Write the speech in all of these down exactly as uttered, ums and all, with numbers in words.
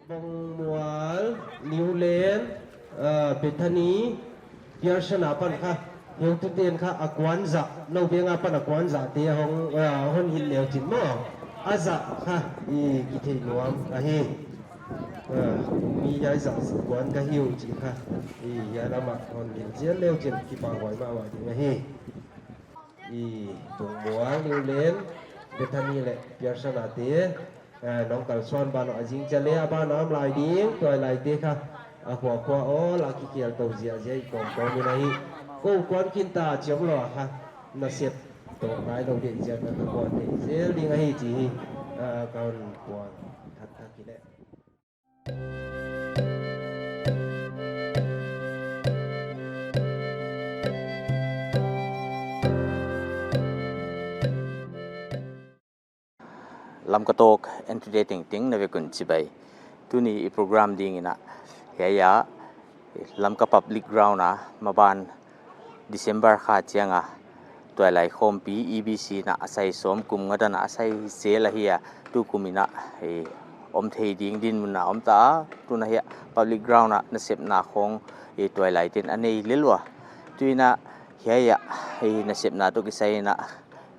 Bongmual, New Lane, ah, Bethany, Pearson apan kha, heutute'n kha a kuan zah, Lou Veng apan a kuan zahte hong, ah, hon hilh leuchin maw. A zah kha, i kithei nuam ahi. Ah, mi hiai zah kuan ka hi uh chih kha, i hiai lam ah hon hilh zel leuchin kipahhuai mahmah ding ahi. I Bongmual, New Lane, Bethany leh Pearson ate, eh, nong kalsuan ban uh a zing chia leh a ban a om lai ding, tuailaite kha a khua khua awl a kikhel tou ziahziah i kawmkawm in ahi. Kou kuan khin ta chiam lou a kha, nasep tou nai lou dek ziak a ka kuan thei zel ding ahi chih hi, eh, ka hon kuan thakthak hi leh. Lamka Talk entute tengteng na vek un chibai. Tuni i program ding in a, hiai a, Lamka Public Ground a, maban December kha chiang a, tuailai khawmpi E B C in a sai sawm, kum nga dan a sai zel ahi a, tukum in a, eh, om thei ding dinmun a om ta a, tun a hiai public ground a nasepna khawng, eh, tuailaite'n a nei lel ua. Tuin a hiai a, eh, nasepna toh kisai in a,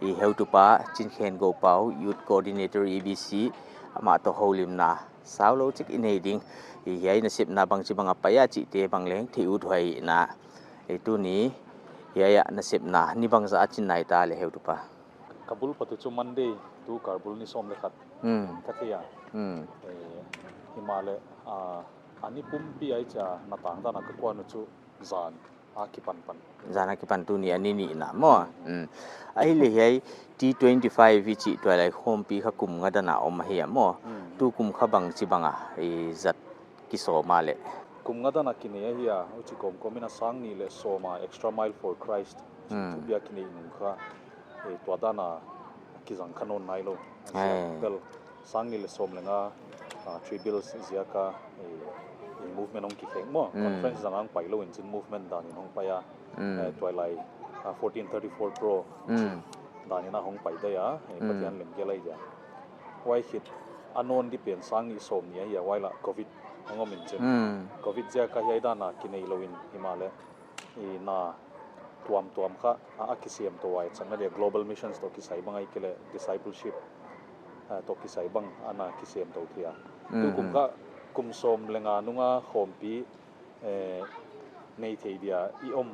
eh, heutupa Chinkhen Gopau, Youth Coordinator E B C, amah toh houlimna sau lou chik i nei ding. Eh, hiai nasepna bangchibang a pai a chihte bang leng theih uthuai in a, eh, tuni hiai a nasepna ni bangzah a chin nai ta leh heutupa? Ka bul pat uh chu Monday, tu karbul ni sawm leh khat. Hmm. Ka thei a. Hmm. Eh, himahleh, ah, a ni pumpi ahi chia na tang dan a ka kuan uh chu zan a kipan pan. Zan a kipan, tuni a ni nih in a maw. Hmm. Hmm. Ahihleh hiai T twenty-five i chih tuailai khawmpi kha kum nga dan a om ahi a maw. Hmm. Tukum kha bangchibang a, eh, zat kisawm a leh? Kum nga dan a kinei ahi a, huchi kawmkawm in a sang nih leh sawm a Extra Mile for Christ, hmm, thupi a kinei nung kha, eh, tua dan a kizang kha nawn nai lou. Eh. Ziak bel, sang nih leh sawm leh nga, ah, Three Bills ziak a, eh, eh, movement hong kikheng maw. Hmm. Conference zang a hong pai lou in chin movement dan in hong pai a. Hmm. Eh, tuailai, ah, fourteen thirty-four Pro. Hmm. Dan in a hong pai dai a, eh, hmm, Pathian lemgel ahi dia. Huai khit a nawn di pen sang nih sawm nih ahi a, huai lah Covid hong om in chin. Hmm. Covid ziak a hiai dan a kinei lou in himahleh, i na tuamtuam kha, a, a kisem tou a, chang a dia Global Missions toh kisai bang ahihkeileh Discipleship, ah, toh kisai bang ana kisem tou thei a. Hmm. Tukum kha kum sawm leh nga nung a khawmpi, eh, nei thei dia i om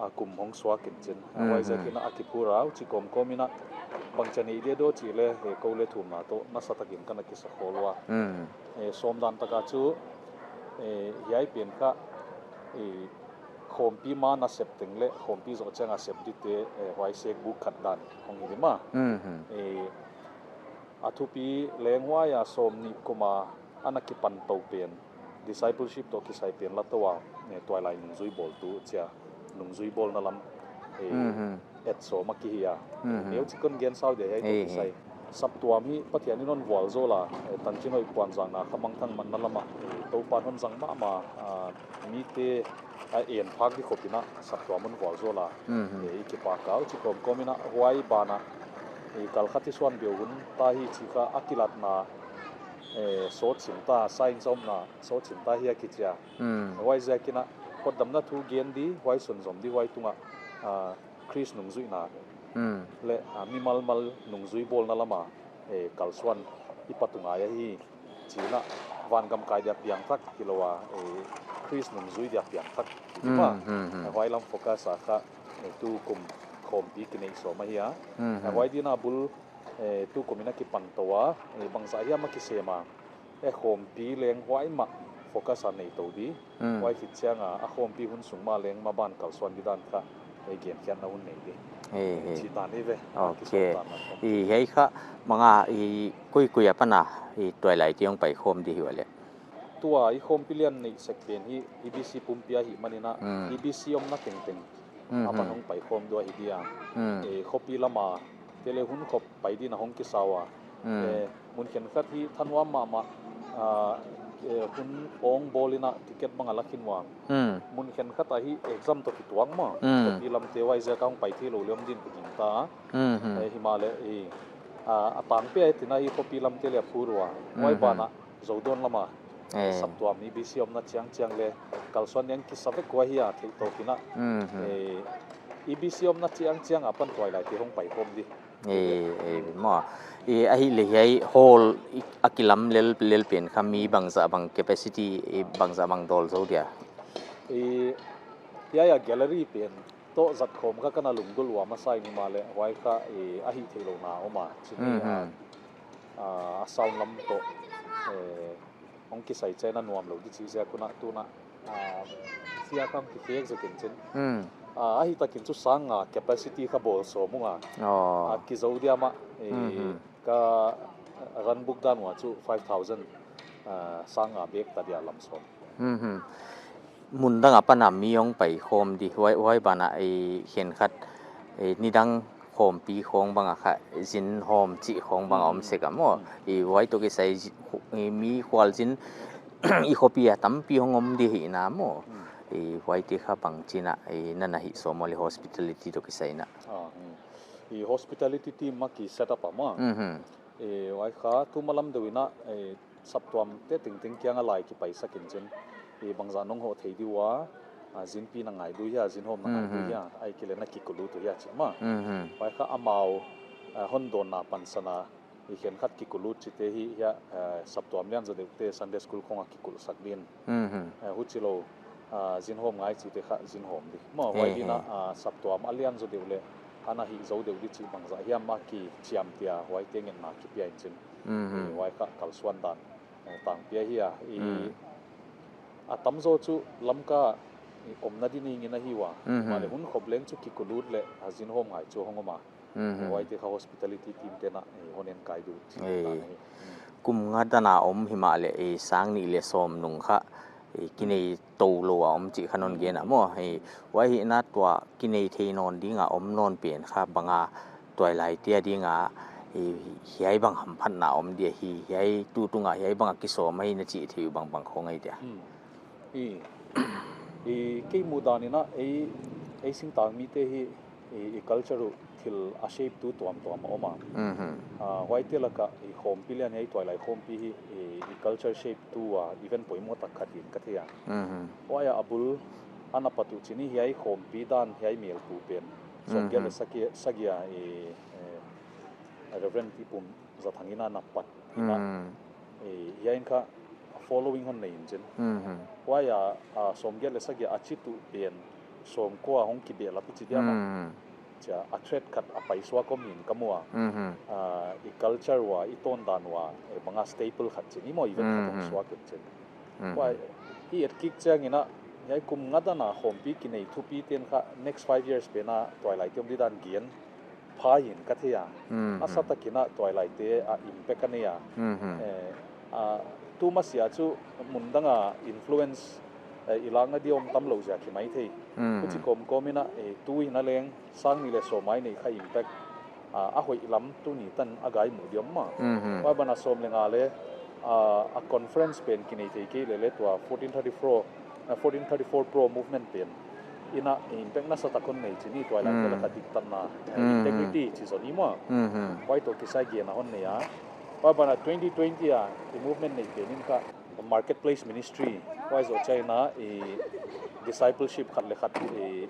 a kum hong suak in chin. Hmm. Huaiziak in a kiphur a, huchi kawmkawm in a bangchi nei dia daw chih leh, eh, kou leh thumna toh nasatak in ka na kisa khol ua. Hmm. Eh, sawm dan tak a chu, eh, hiai pen kha, eh, khawmpi ma nasep teng leh khawmpi zoh chiang a sep dite, eh, huai sek buk khat dan hong hi di maw. Hmm. Eh, a thupi leng huai a sawm nih kum a ana kipan tou pen, Discipleship toh kisai pen la tou a, eh, tuailai nungzui bawltu chia, nungzui bawlna lam, eh, mhm, et sawm a kihi a. Mhm. Neu chik kon gen sau dia hiai toh, eh, kisai. Eh. Saptuam hi Pathian in hon vualzawl a, eh, tanchin hoih puanzakna kha mangthang manna lam a, eh, Toupa'n hon zang mahmah, ah, mite a en phak di khop in a saptuam hon vualzawl a. Mhm. Eh, i kipak a, huchi kawmkawm in a huai ban a, eh, kal khat i suan beh hun ta hi chih kha a kilatna, eh, sawt sim ta, sign sawmna sawt sim ta hi a kichi a. Mm. Huaiziak in a, hotdamna thu gen di, huai sunzom di, huai tung a, ah, Khrist nungzuihna. Mm. Leh, ah, mimal mal nungzui bawlna lam a, eh, kalsuan i pat uh ngai ahi. Chih in a, vangam kai dia piangthak hilou a, eh, Khrist nungzui dia piangthak. Mm, mm, mm. Huai lam focus a kha, eh, tukum khawmpi kinei sawm ahi a. Mm, mm. Huai din a bul, eh, tukum in a kipan tou a, eh, bangzah hiam a kisem a. Eh, khawmpi leng huai mah focus a nei tou di. Mm. Huai khit chiang a, a khawmpi hun sung mah leng maban kalsuan di dan kha, eh, genkhiatna hun nei di. He, he. Chih dan hi ve. Ok. Kisai dan a khawmpi. I hiai kha, manga, i koikoi apan a, i tuailaite hong pai khawm di hi ua leh? Tua i khawmpi lian neih sek pen hi, E B C pumpi ahihman in a, mm, E B C omna tengteng. Mm, apan, mm, hong pai khawm di uh ahi dia. Mm. Eh, khopi lam a, te leh hun khop pai din a hong kisa ua. Mm. Eh, mun khenkhat hi thanuam mahmah, ah, eh, hun awng bawl in a ticket bang a la khin ua. Mm. Mun khenkhat a hi exam toh kituak maw. Mm. Khopi lamte huaiziak a hong pai theilou leh om din ka gingta. Mm, mm. Eh, himahleh, eh, ah, a tangpi a et in a hi khopi lamte leh a phur ua. Huai, mm, ban a, Zodawn lam a, Eh. Saptuam EBC omna chiangchiang leh kalsuan ding kisa vek uh ahi a, theih tawp in a. Mhm. Eh, EBC omna chiangchiang apan tuailaite hong paikhawm di. Eh, eh, maw. Eh, ahihleh hiai hall i, a kilam lel, lel pen kha mi bangzah bang capacity, eh, bangzah bang dawl zou dia. Eh, hiai a gallery pen toh zat khawm kha ka na lunggulh ua masa in himahleh huai kha, eh, a hih theihlouhna om a. Chih ni a, Mhm. ah, a sound lam toh, eh, hong kisai chiang a nuamlou di chih ziak un a tun a, ah, sia khang ki fake zaw kin chin. Hmm. Ah, ahihtakin chu sang nga capacity kha bawl sawm ung a. Oh. Ah, kizou dia mah, eh, Mhm. ka run book dan ua chu five thousand, ah, sang nga bek ta dia lam sawm. Mhm. Mun dang apan a mi hong paikhawm di, huai, huai ban ah, eh, khenkhat, eh, nidang khawmpi khawng bang a kha, zin hawm chih khawng bang a om sek a maw. Mm. I huai toh kisai zi-, khu-, i mi khualzin i khopi a tampi hong om di hi na maw. Mm. I huaite kha bangchin a, i na na hih sawm ua leh hospitality toh kisai in a. Ah, mm. I hospitality team mah ki set up a maw. Mhm. I huai kha tu malam deuh in a, i saptuamte tengteng kiang a lai kipaisak in chin. I bangzah nong hoh thei di ua, ah, zinpi na ngai di uh hia, zin hawm na ngai di uh hia, Mhm. ahihkeileh na kikhulut uh hia chih maw. Mhm. Huai kha amau, ah, hon dawnna pansan a, i khenkhat kikhulut chihte hi hia, ah, saptuam lian zaw deuhte Sunday school khawng a kikhulsak din. Mhm. Ah, huchilou, ah, zin hawm ngai chihte kha zin hawm di. Maw, huai Eh, din a, eh. ah, saptuam a lian zaw deuh leh, ana hih zou deuh di chih bangzah hiam a kichiamteh a, huaite ngetna kipia in chin. Mhm. Eh, huai kha kalsuan dan, eh, tangpi ahi a. I, Mm. a tamzaw chu Lamka, i, omna di ning in ahi ua. Mhm. Mahleh hun khop leng chu kikhulut leh, ah, zin hawm ngai chu hong om a. Mhm. Huaite kha hospitality team te'n a, eh, hon enkai di uh chih Eh. dan ahi. Mm. Kum nga dan a om himahleh, eh, sang nih leh sawm nung kha, eh, kinei tou lou a om chih kha non gen a maw. Eh, huai hi in a tua kinei thei nawn ding a om nawn pen kha bang a tuailaite a ding a, eh, hiai bang hamphatna om dia hi, hiai tutung a hiai bang a kisawm ahi na chih theih uh bangbang khawng ahi dia. Mm. I, i, kei muh dan in a, ei, ei singtang mite hi, i, i culture uh thil a shape tu tuamtuam a om a. Mhm. Ah, huaite lak ah i khawmpi lian hiai tuailai khawmpi hi, i, i culture shape tu a event poimoh tak khat hi'n ka thei a. Mhm. Huai a bul ana pat uh chih ni hiai khawmpi dan hiai melpu pen. Sawmgiat leh Mhm. sagi-, sagih a i, eh, Reverend Pi Pum Za Thang in a na pat in a, Mm. eh, hiai in kha following hon nei in chin. Mhm. Huai a, ah, sawmgiat leh sagih a chi tuh pen sawmkua hong kibehlap i chi dia maw. Mm. Chia a thread khat a paisuak om hi'n ka mu a. Mhm. Ah, i culture ua, i tawndan ua, eh, bang a staple khat chih ni maw, event khat hong Mhm. suak in chin. Mhm. Huai, i et kik chiang in a, hiai kum nga dan a khawmpi kinei thupi te'n kha next five years pen a tuailaite om di dan gen pha hi'n ka thei a. Mhm. Nasa tak in a tuailaite a impact a nei a. Mhm. Eh, ah, tu masiah chu mun dang a influence, eh, i lakna di om tamlou ziak hi maithei. Mhm. Huchi kawmkawm in a, eh, tu in a leng sang nih leh sawm a i neih kha impact, ah, a hoih lam tuni tan a gai muh di om maw. Mhm. Huai ban a sawm leh nga leh, ah, a conference pen kinei thei kei leh leh tua fourteen thirty-four, ah, fourteen thirty-four Pro movement pen in a impact nasa tak hon nei chih ni tuailaite lak ah diktatna, eh, Mhm. integrity chih zaw ni maw. Mhm. Huai toh kisai gen a hon nei a. Huai ban a twenty twenty a i movement nei pen in kha marketplace ministry. Huai zoh chiang in a i discipleship khat leh khat i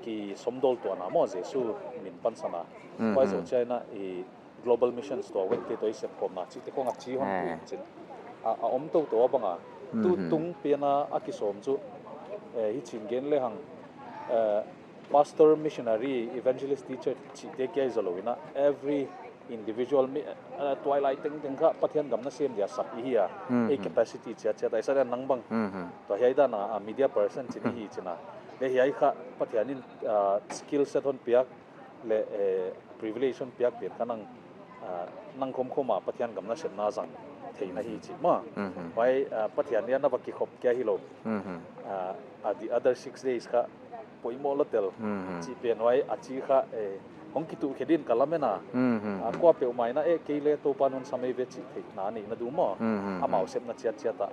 kisawmdawl tuahna maw Jesu min pansan a. Mhm. Huai zoh chiang in a i global missions toh wekte toh i sepkhawmna chihte khawng a chi hon Eh. pui in chin. A, a om toto a bang a. Mhm. Tutung pen a a kisawm chu, eh, hichi'n gen lehang, eh, pastor, missionary, evangelist, teacher chihte kia i zalou in a every individual mi, eh, tuailai tengteng kha Pathian gam nasem dia sap i hi a. Mhm. Ei capacity chiatchiat a i sa dia nang bang. Mhm. Tua hiai dan a, a media person chih ni hi chin a. Leh hiai kha Pathian in, ah, skill set hon piak leh, eh, privilege hon piak pen kha nang, ah, nang khawmkhawm a Pathian gam nasepna zang theihna hi chih maw. Mhm. Huai, ah, Pathian in a na va kikhop kia hilou. Mhm. Ah, ah, the other six days kha poimoh lua tel. Mhm. Chih pen huai a chi kha, eh, hong kituh khe din ka lamen a. Mhm. Ah, kuapeuhmah in a, eh, kei leh Toupa'n hon sam ei ve chih theihna neihna di maw. Mhm. Amau sepna chiatchiat a.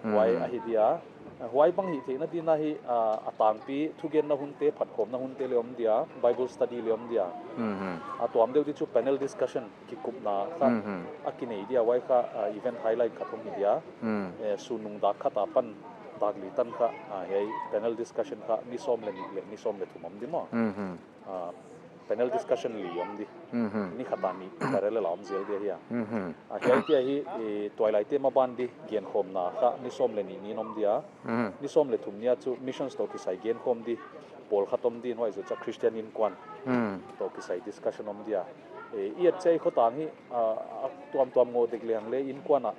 Mhm. Huai ahi dia. Huai bang hih theihna dingin ahi, ah, a tangpi thugenna hunte, phatkhawmna hunte le om dia, Bible study le om dia. Mhm. A tuam deuh di chu panel discussion, kikupna kha, Mhm. a kinei dia, huai kha, ah, event highlight khat hong hi dia. Mm. Eh, sun nung dak khat apan dak li tan kha, ah, hiai panel discussion kha ni sawm le nih le ni sawm le thum om di maw. Mhm. Ah, panel discussion li om di. Mhm. Ni khat a nih parallel a om zel dia hi a. Mhm. Ah, hiai kia hi, eh, tuailaite maban di genkhawmna kha ni sawm le nih ni in om dia. Mhm. Ni sawm le thum ni a chu missions toh kisai genkhawm di. Pawl khat om di, huai zoh chiah Christian innkuan. Mhm. Toh kisai discussion om dia. Eh, i et chiah i khotang hi, ah, a tuamtuam ngawh dek leng le innkuan ah,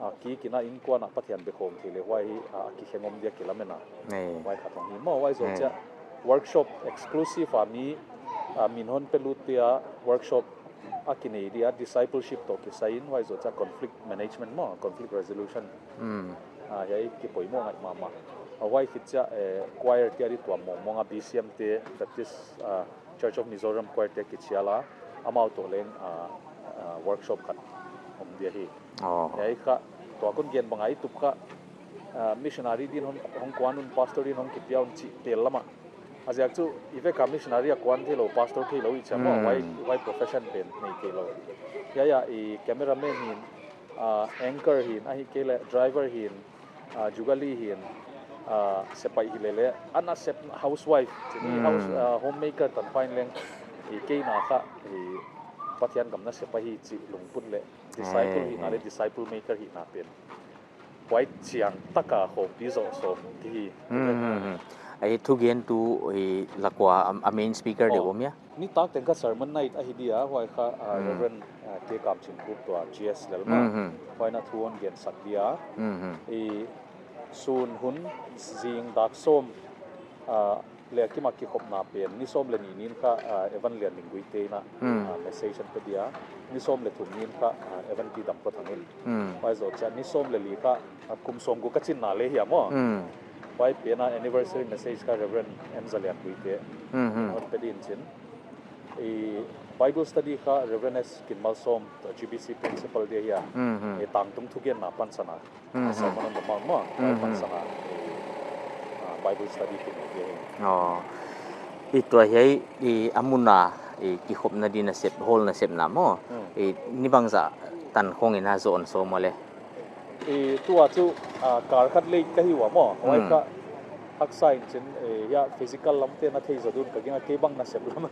ah, kik in a innkuan ah Pathian bekhawm thei le huai hi, ah, a kikheng om dia kilamen a. Nei. Huai khat hong hi maw, huai zoh Nei. chiah workshop exclusive a mi, ah, min hon pe lut dia workshop a kinei dia discipleship toh kisai in huai zoh chiah conflict management maw, conflict resolution. Mm. Ah, hiai kipoimoh ngai mahmah. Ah, huai khit chiah, eh, choir te a di tuam mawngmawng a B C M te, Baptist, ah, Church of Mizoram choir te kichial a, amau toh leng, ah, ah, workshop khat om dia hi. Oh. Hiai kha, tua kon gen bang a i tup kha, ah, missionary din hong, hong kuan un, pastor din hong kipia un chih tel lam a. A ziak chu, i vek a missionary a kuan theilou, pastor theilou i chi a maw, Hmm. huai, huai profession pen nei theilou. Hiai a, i cameraman hin, ah, anchor hin, ahihkeileh driver hin, ah, jugalee hin, ah, sepaih hi lele, a nasep housewife, chih ni Hmm. house, ah, homemaker tan pha in leng, i kei na kha, i Pathian gam nasep ahi chih lungput le, disciple Hey, hihna le, hey. disciple maker hihna pen. Huai chiang taka khawmpi zoh sawm di hi. Hmm, hmm, hmm. Ei thugentu hi Lakwa a, a main speaker Oh. deuh om hia? Nitak teng kha sermon night ahi dia, huai kha, ah, Hmm. Reverend, ah, K Kamchinkup tua G S Lalma. Hmm, hmm. Huai in a thu hon gen sak dia. Hmm, hmm. I sun hun zing dak sawm, ah, le a kim a kikhopna pen, ni sawm le nih ni in kha, ah, Evan Lian Ning Guite in a, Hmm. ah, message hon pe dia. Ni sawm le thum ni in kha, ah, Evan T Damkhothang in. Hmm. Huai zoh chiah, ni sawm le li kha, ah, kum sawmguk ka chinna le hi a maw. Hmm. Huai pen a anniversary message kha Reverend M Zalian Guite. Hmm, hmm. Hon pe di in chin. I Bible study kha Reverend S Kinmalsawm, G B C principal dia hi a. Hmm, hmm. I tangtung thugenna pansan a. Hmm, hmm. Sermon on the Mount maw, Hmm, hmm. pansan a. Ah, Bible study kinei dia hi. Oh. I tua hiai, i a mun a, i kikhopna di nasep, hall nasepna maw. Hmm. I ni bangzah tan khong in a zoh sawm maw le. I tua chu, ah, kar khat late ka hi ua maw. Huai Hmm. kha haksa in chin, eh, hiai physical lam te na thei zaw dun ka gingta, kei bang nasep lam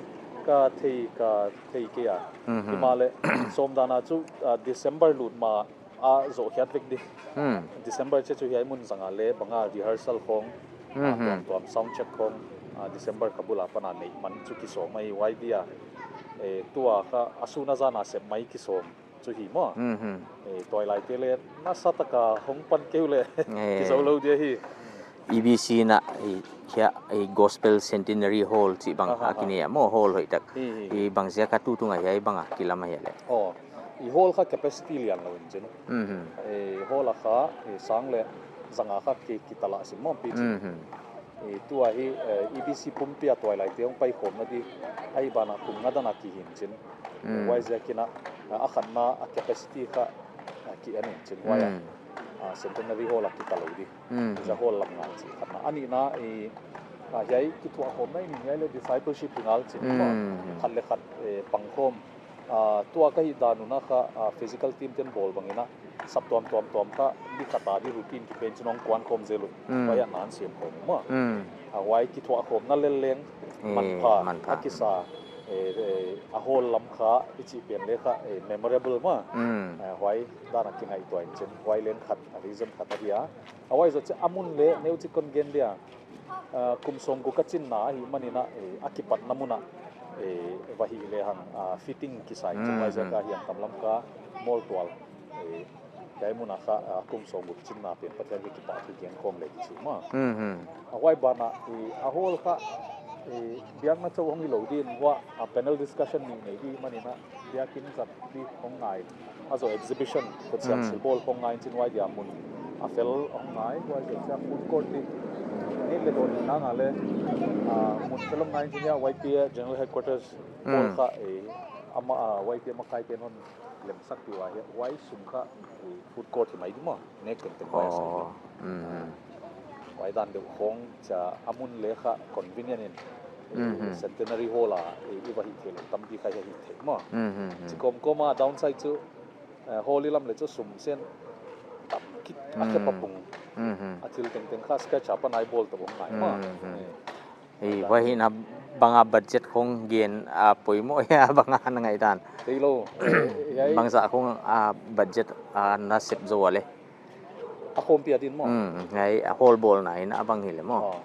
ka thei, ka thei kei a. Mhm. Himahleh, sawm dan a chu, ah, December lut ma a zoh khiat vek di. Hmm. December chiah chu hiai mun zang a le bang a rehearsal khong, ah, Mhm. tuamtuam sound check khong, ah, December kha bul apan a neih man chu kisawm mai huai dia. Eh, tua kha a sun a zan a sep mai kisawm chu hi maw. Mhm. Eh, tuailaite le nasa taka hong pan kei ule Eh. kizou lou dia hi. E B C in a, eh, hiai, eh, Gospel Centenary Hall chih bang Aha, a kinei a maw, hall hoihtak. Hi, hi, hi. I bang ziak a tutung a hiai bang a kilam a hia le. Oh, i hall kha capacity lian lou in chin. Mhm. Eh, hall a kha, eh, sang le zanga kha ki, kitala sim maw pi chin. Mhm. Eh, tua hi, eh, E B C pumpi a tuailaite hong paikhawmna di, ahihban a kum nga dan a kihin chin. Mm. Huai ziak in a, a khatna a capacity kha, a ki en in chin huai a. Mm. Ah, Centenary Hall a kita lou di. Mm. Za hall lam ngal chin khatna. A nihna, eh, ah, hiai kithuahkhawmna in hiai le discipleship hi ngal chin maw. Mm. Khat le khat, eh, pangkhawm. Ah, tua ka hih dan un a kha, ah, physical team ten bawl bang in a, sap tuamtuam tuam kha, ni khat a di routine kipen chin hong kuan khawm zel uh. Mm. Huai a nan siam khawm uh maw. Mm. Ah, huai kithuahkhawmna lel leng, Eh, manpha, manpha. a kisa, eh, eh, a hall lam kha, i chih pen le kha, eh, memorable maw. Mm. Ah, huai dan a kingaihtuah in chin, huai leng khat, a reason khat ahi a. Ah, huai zoh chiah a mun le, neuchik kon gen dia. Ah, kum sawmguk ka chinna ahihman in a, eh, a kipatna mun a, eh, va hih le hang, ah, fitting kisai chin Mm, huai ziak a mm. hiam tam lam ka mawl tual. Eh, hiai mun a kha, ah, kum sawmguk chinna pen Pathian kipahthu gen khawm le kichi maw. Mm, mm. Ah, huai ban a, eh, a hall kha, eh, biakna chauh hong hi lou di in huai, ah, panel discussion nih nei di man in a, biakin zat di hong ngai. A zoh exhibition, kut siam Mm. sil bawl hong ngai in chin huai dia mun. A fel hong ngai, huai zoh chiah food court di. Ni le don na nga le, ah, mun fel hong ngai in chin hiai Y P A General Headquarters Mm. hall kha, eh, ama, ah, Y P A makai ten hon lemsak di huai, huai sung kha, eh, food court hi mai di maw. Nek tengteng huai a sai di. Oh. Mm, mm. Huai dan deuh khong chia a mun leh kha convenient in, eh, Mhm. Centenary Hall a, eh, i va hih theih leh tampi kha hih theih maw. Mhm, mhm. Chi kawmkawm a downside chu, eh, hall i lam leh chu sum sen tam kik a khe pa Mm. pung. Mhm. A thil tengteng kha scratch a pan a i bawl ta bang ngai maw. Mhm. Eh. Ei, huai hihna bang a budget khong gen a poimoh hia bang a na ngaihdan. Kei lou. Eh, hiai Bangzah khong a budget a na sep zou a leh. A khawmpi a din maw? Hmm, hiai a hall bawlna in a bang hileh maw. Ah.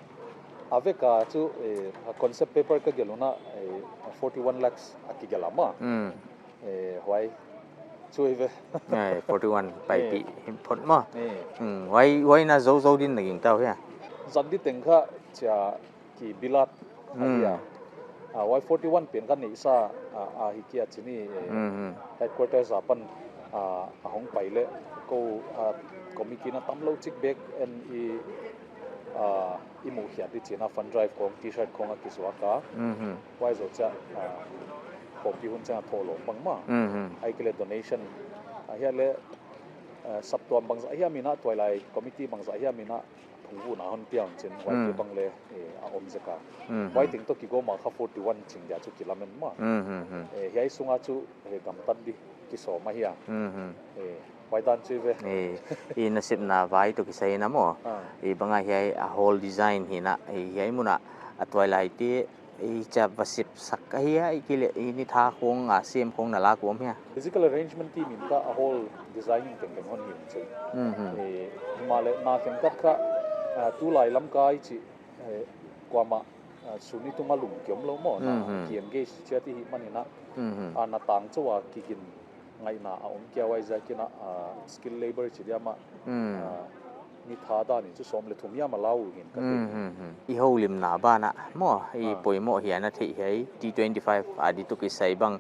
A vek a chu, eh, a concept paper ka gelh un a, eh, forty-one lakhs a kigelh a maw. Hmm. Eh, huai chu hi ve. Eh, forty-one paipih Eh. hi phot maw. Eh. Hmm, huai, huai na zou zou din na gingta uh hia. Zat di teng kha chia ki bilat Mm. ahi a. Ah, huai forty-one pen kha neihsa, ah, ah, hi kia chini, eh, Mhm. headquarters a pan, ah, a hong pai leh kou, ah, committee na tam lou chik bek en i, ah, i muh khiat di chihna fund drive khong, T-shirt khong a kizuak a. Mhm. Huai zoh chia, ah, khawmpi hun chiang a thoh lawm bang maw. Mhm. Ahihkeileh donation. Ahihleh, ah, saptuam bangzah hiam in a tuailai committee bangzah hiam in a phungvuhna hon piang chin, huaite Hmm. bang leh, eh, a om zek a. Hmm. Huai teng toh kigawm a kha forty-one ching dia chu kilamen maw. Hmm, hmm, hmm. Eh, hiai sung a chu, eh, gamtat di kisawm ahi a. Hmm, hmm. Eh, huai dan chu ve. Eh, i nasepna vai toh kisai na maw. Ah. I bang a hiai a hall design hi na, eh, hiai mun a a tuailaite i chia va sep sak ahi a, ahihkeileh i ni tha khong a sem khong na lak uh om hia. Physical arrangement team in kha a hall designing tengteng hon hih un chin. Mhm. Eh, himahleh na khenkhat kha, ah, tulai lam kai chih, eh, kuamah, ah, sun i tung a lum ki om lou maw, na Mhm. ki engage chiat i hih man in a, Mhm. ah, na tang chauh a kigin ngaihna a om kia huaiziak in a, ah, skilled labour chi dia maw, Hmm. ah, ni tha dan in chu sawm leh thum hiam a lau uh hi'n ka Hmm, theih. hmm, hmm. I houlimna ban ah maw, i Ah. poimoh hia na theih hiai, T twenty-five a di toh kisai bang,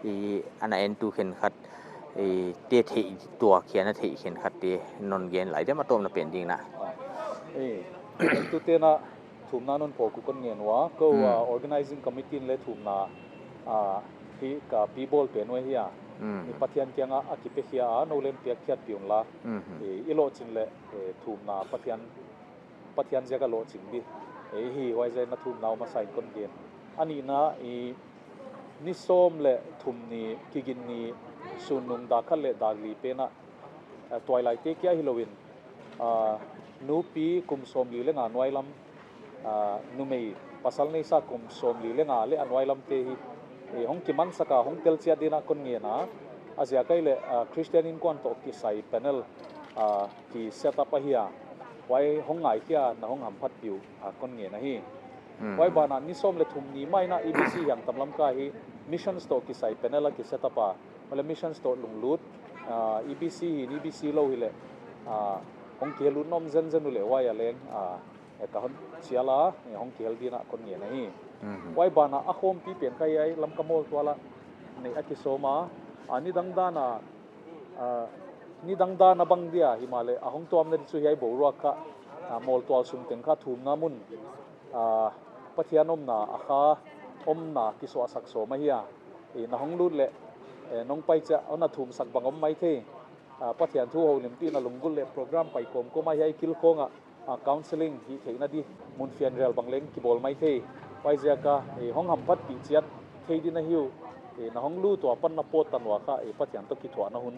i ana entu khenkhat, i te theih tuak hia na theih khenkhat te non gen lai diam a tawpna pen ding na. Ah. Eh, entute na thumna non phawk uh kon ngen ua, kou, Hmm. ah, organizing committee in leh thumna, ah, hi ka pi bawl pen uh ahi a. Hmm. I Pathian kiang a, a kipe khia a, nou leng piak khiat pi un la. Hmm. I, i lohching leh, eh, thumna Pathian, Pathian ziak a lohching di. Eh, hi huaiziak in a thumna uh masa in kon gen. A nihna, i ni sawm leh thum ni, kigin ni, sun nung dak khat leh dak li pen a, ah, tuailaite kia hilou in, ah, nupi kum sawmli leh nga nuailam, ah, numei pasal neisa kum sawmli leh nga leh a nuailamte hi, eh, hong kimansak a, hong tel chiat din a kon ngen a, a ziak ahihleh, ah, Christian Inkuan toh kisai panel, ah, ki set up ahi a, huai hong ngaikhia na hong hamphatpih uh, ah, kon ngen ahi. Hmm. Huai ban ah ni sawm leh thum ni mai in a E B C Hiangtam Lamka hi missions toh kisai panel a ki set up a, Malay Missions toh lunglut, ah, E B C hi, E B C lou hileh, ah, hong kihel lut nuam zenzen uleh huai a leng, ah, eh, ka hon chial a, eh, hong kihel din a kon ngen ahi. Mhm. Huai ban ah a khawmpi pen kha hiai Lamka mawltual a neih a kisawm a, ah, nidang dan a, ah, nidang dan a bang dia himahleh a hong tuamna di chu hiai boruak kha, ah, mawltual sung teng kha thumna mun, ah, Pathian omna a kha omna kisuahsak sawm ahi a. I na hong lut leh, eh, nong pai chiah, hon na thumsak bang om maithei. Ah, Pathian thu houlimpihna lunggulh leh program pai kawmkawm a hiai kilkhawng ah, ah, counselling hih theihna di mun fianrial bang leng kibawl maithei. Huaiziak a, eh, hong hamphatpih chiat thei din ahi uh. Eh, na hong lut ua pan na pawt tan ua kha, eh, Pathian toh kithuahna hun,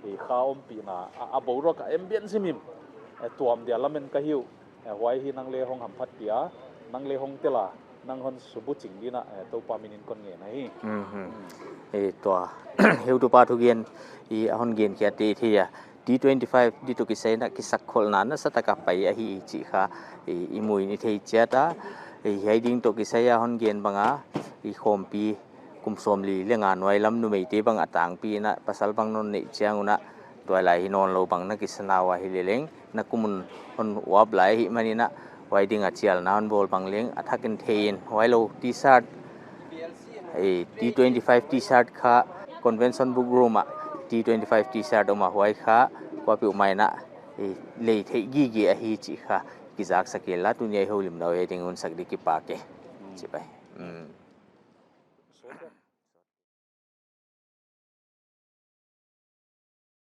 eh, kha ompihna, a, a boruak a ambience himhim, eh, tuam dia lamen ka hi uh. Eh, huai hi nang leng hong hamphatpih a, nang leng hong tel a, nang hon subuching din a, eh, Toupa min in kon ngen ahi. Mhm. Eh, tua, heutupa thugen, i a hon gen khiat te thei a. T twenty-five di toh kisai in a kisakkholhna nasatak a pai ahi chih kha, i, i mu in i thei chiat a. I hiai ding toh kisai a hon gen bang a, i khawmpi kum sawmli leh nga nuailam numeite bang a tangpi in a pasal bang non neih chiang un a tuailai hi nawnlou bang na kisa na ua hileleng na kum un hon uap lai ahih man in a huai ding a chialna hon bawl bang leng a thak in thei in huai lou T-shirt, eh, T twenty-five T-shirt kha convention book room ah T twenty-five T-shirt om a huai kha kuapeuhmah in a, eh, lei theih gige ahi chih kha kizaksak inla tuni a i houlimna uh hiai ding un sak di kipak e. Chibai. Mm.